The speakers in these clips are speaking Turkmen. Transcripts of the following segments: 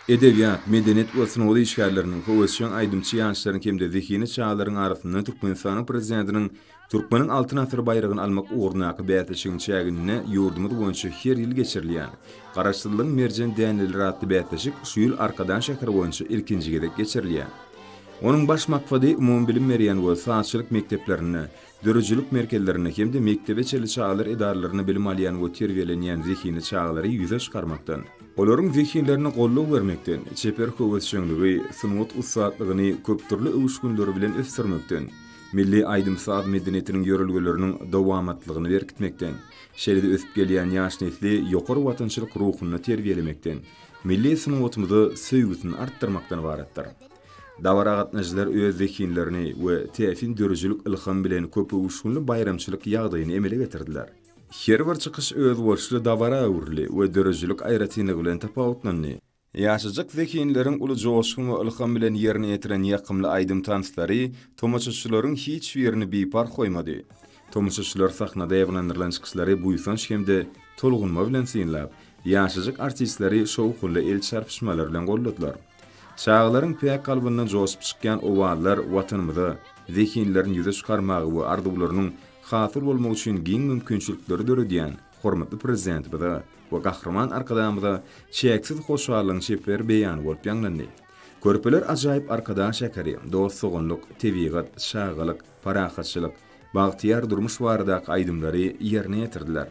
Edebiýat, medeniýet we sungat işgärleriniň, höwesjeň aýdymçy ýaşlaryň hem-de zehinli çagalaryň arasynda Türkmenistanyň Prezidentiniň Türkmeniň Altyn asyry baýragyny almak ugrundaky bäsleşigiň çäginde ýurdumyz boýunça her ýyl geçirilýän Garaşsyzlygyň merjen däneleri atly bäsleşik şu ýyl Arkadag şäheri boýunça ilkinji gezek geçirilýär. Onuň baş maksady umumybilim berýän we sazçylyk mekdeplerinde, döredijilik merkezlerinde hem-de mekdebe çenli çagalar edaralarynda bilim alýan we terbiýelenýän zehinli çagalary ýüze çykarmakdan, olaryň zehinlerine goldaw bermekden, çeper höwesjeňligi, sungat ussatlygyny köpdürli öwüşginleri bilen ösdürmekden, milli aýdym-saz medeniýetiniň ýörelgeleriniň dowamatlygyny berkitmekden, şeýle-de ösüp gelýän ýaş nesli ýokary watançylyk ruhunda terbiýelemekden, milli sungatymyza söýgüsini artdyrmakdan ybaratdyr. Dabara gatnaşyjylar öz zehinlerini we täsin döredijilik ylhamy bilen köpöwüşginli baýramçylyk ýagdaýyny emele getirdiler. Her bir çykyş özboluşly dabara öwrüldi we döredijilik aýratynlygy bilen tapawutlandy. Ýaşajyk zehinleriň uly joşgun we ylham bilen ýerine ýetiren ýakymly aýdym-tanslary tomaşaçylaryň hiç birini biparh goýmady. Tomaşaçylar sahnada ýaýbaňlandyrylan çykyşlary buýsanç hem-de tolgunma bilen synlap, ýaşajyk artistleri şowhunly el çarpyşmalar bilen goldadylar. Çagalaryň päk kalbyndan joşup çykýan owazlar Watanymyza, zehinlerini ýüze çykarmaga we arzuwlarynyň hasyl bolmagy üçin giň mümkinçilikleri döredýän hormatly Prezidentimize we Gahryman Arkadagymyza çäksiz hoşallygyň çeper beýany bolup ýaňlandy. Körpeler ajaýyp Arkadag şäheri, dost-doganlyk, tebigat, çagalyk, parahatçylyk, bagtyýar durmuş baradaky aýdymlary ýerine ýetirdiler.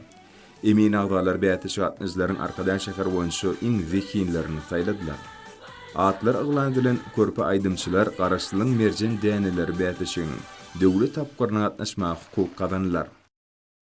Emin agzalar bäsleşige gatnaşyjylaryň Arkadag şäheri boýunça iň zehinlerini saýladylar. Atlary yglan edilen körpe aýdymçylar Garaşsyzlygyň merjen däneleri bäsleşiginiň döwlet tapgyryna gatnaşmaga hukuk gazandylar.